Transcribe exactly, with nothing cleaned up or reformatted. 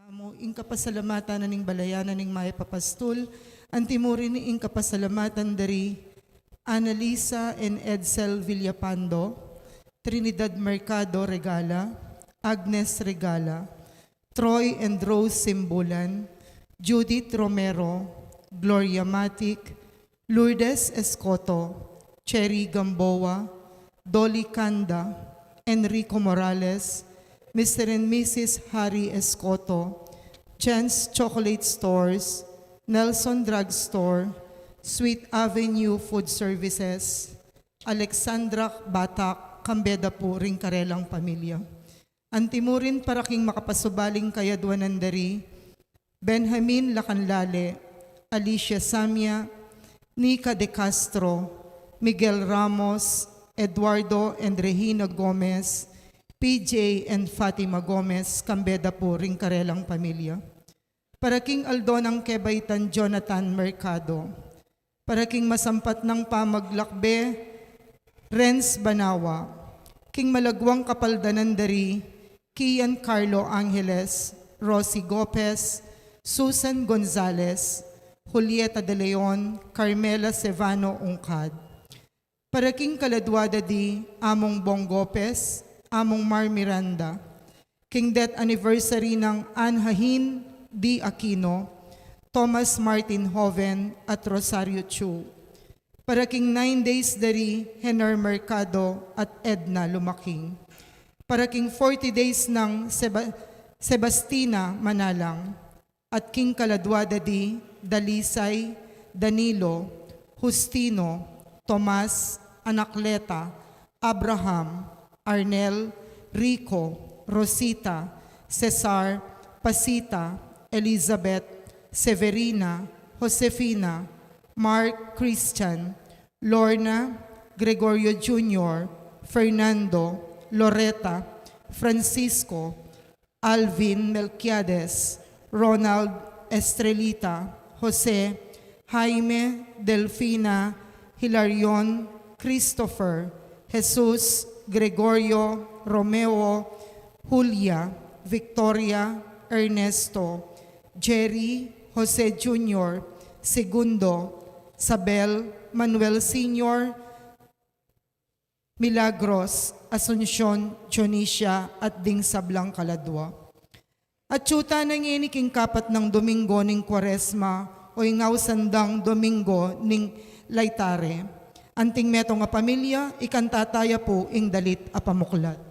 Mu ing kapasalamatan na ning balayan na ning mayap a pastul, antimurin ing kapasalamatan dari Annalisa and Edsel Villapando, Trinidad Mercado Regala, Agnes Regala, Troy and Rose Simbulan, Judith Romero, Gloria Matic, Lourdes Escoto, Cherry Gamboa, Dolly Canda, Enrico Morales, Mister and Missus Harry Escoto, Jen's Chocolate Stores, Nelson Drug Store, Sweet Avenue Food Services, Alexandra Batak, kambe da pu ring karelang pamilya. Antimurin para king makapasubaling kayadwanan dari, Benjamin Lacanlale, Alicia Samia, Nica de Castro, Miguel Ramos, Eduardo and Regina Gomez, P J and Fatima Gomez, kambe da pu ring karelang pamilya. Para king aldo nang kebaitan Jonathan Mercado. Para king masampat nang pamaglakbe, Renz Banawa. King malagwang kapaldanan dari, Kian Carlo Angeles, Rosie Gopez, Susan Gonzalez, Julieta de Leon, Carmela Sevano Ungkad. Para king kaladwa da di Among Bong Gopez, Among Mar Miranda. King death anniversary nang Ann Hahin D. Aquino, Thomas Martin Joven, at Rosario Chu. Para king nine days dari Hener Mercado at Edna Lumaking. Para king forty days nang Seba-, Sebastina Manalang. At king kaladwa da di Dalisay, Danilo, Justino, Tomas, Anacleta, Abraham, Arnel, Rico, Rosita, Cesar, Pasita, Elizabeth, Severina, Josefina, Mark, Christian, Lorna, Gregorio Junior, Fernando, Loreta, Francisco, Alvin, Melquiades, Ronald, Estrelita, Jose, Jaime, Delfina, Hilarion, Christopher, Jesus, Gregorio, Romeo, Julia, Victoria, Ernesto, Jerry, Jose Junior, Segundo, Sabel, Manuel Senior, Milagros, Asuncion, Dionisia, at ding sablang kaladwa. At yu ta na ngeni king kapat nang Domingo ning Kuaresma, o ing ausan dang Domingo ning Laetare. Anting metung a pamilya, ikanta taya pu ing dalit a pamuklat.